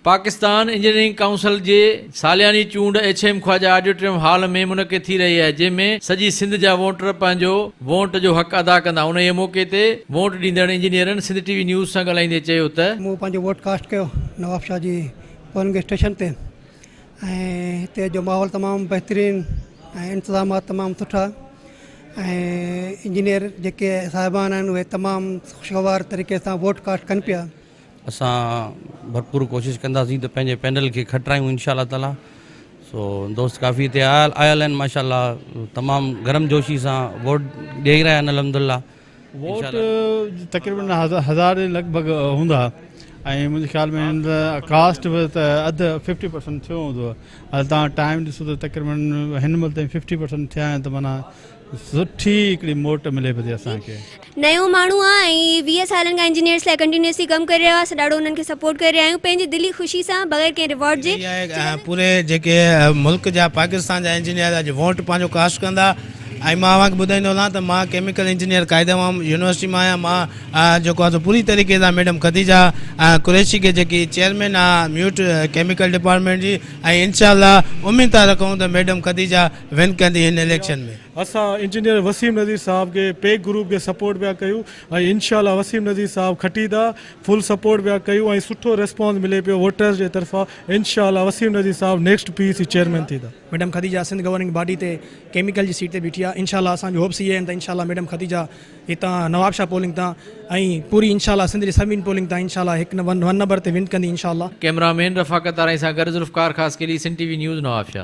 Pakistan engineering council جي سالياني چونڊ H M Khawaja auditorium hall ۾ منعقد ٿي رهي آهي جنهن ۾ سڄي سنڌ جا ووٽر پنهنجو ووٽ جو حق ادا ڪندا انهيء موقعي تي ووٽ ڏيندڙ انجنيئرن سنڌ ٽي وي نيوز سان ڳالهائيندي چيو ته. مون پنهنجو ووٽ ڪاسٽ ڪيو نوابشاهه جي پولنگ اسٽيشن تي ۽ هتي جو ماحول تمام بهترين ۽ انتظامات تمام سٺا ۽ انجنيئر جيڪي صاحبان آهن اهي تمام خوشگوار طريقي سان ووٽ ڪاسٽ ڪن پيا. اسان ڀرپور ڪوشش ڪنداسين ته پنهنجي پينل کي کٽرايون انشاء الله تعالي سو دوست ڪافي هتي آيل آيل آهن ماشاء الله تمام گرم جوشي سان ووٽ ڏيئي رهيا آهن الحمد لله ووٽ تقريبن هزار جي لڳ ڀڳ هوندا ۽ منهنجي خيال ۾ هن ڪاسٽ به ته اڌ ففٽي پرسنٽ ٿيو هوندو هل تان ٽائيم ڏسو ته تقريبن هن مهل تائين ففٽي پرسنٽ ٿيا آهن ته معنيٰ سٺي هڪڙي موٽ ملي پئي ٿي اسان کي. نيون ماڻهو آ ۽ 20 سالن کان انجنيئرس لاء ڪنٽينيوسلي ڪم ڪري رهيو آ اسان ڏاڍو انهن کي سپورٽ ڪري رهيا آهيون پنهنجي دلي خوشي سان بغير ڪنهن ريوارڊ جي. رهي آهي پوري جيڪي ملڪ جا پاڪستان جا انجنيئر اڄ ووٽ پنهنجو ڪاسٽ ڪندا ۽ مان اوهان کي ٻڌائيندو هلان ته مان ڪيميڪل انجنيئر قائد عوام يونيورسٽي مان آهيان مان جيڪو آهي سو پوري طريقي سان ميڊم خديجه قريشي کي جيڪي چيئرمين آهي ميوٽ ڪيميڪل ڊپارٽمينٽ جي ۽ انشاء الله اميد ٿا رکون ته ميڊم خديجه ون ڪندي هن اليڪشن ۾. اسان انجنيئر وسيم نذير صاحب کي پيڪ گروپ کي سپورٽ پيا ڪيون ۽ انشاء الله وسيم نذير صاحب کٽيندا فل سپورٽ پيا ڪيون ۽ سٺو ريسپانس ملي پيو ووٽرز جي طرفان انشاء الله وسيم نذير صاحب نيڪسٽ پي سي چيئرمين ٿيندا. Madam Khadija Sindh governing body تي ڪيميڪل جي سيٽ تي بيٺي آ انشاء الله اسان جون هوپس اهي آهن ته انشاء الله ميڊم خديجه هتان نوابشاهه پولنگ تان ۽ پوري انشاء الله سنڌ جي سڀني پولنگ تان انشاء الله هڪ ون نمبر تي ون ڪندي انشاء الله. ڪئميرا مين رفاقت آرائين سان گڏ Zulfiqar Khaskheli Sindh T V news Nawabshah.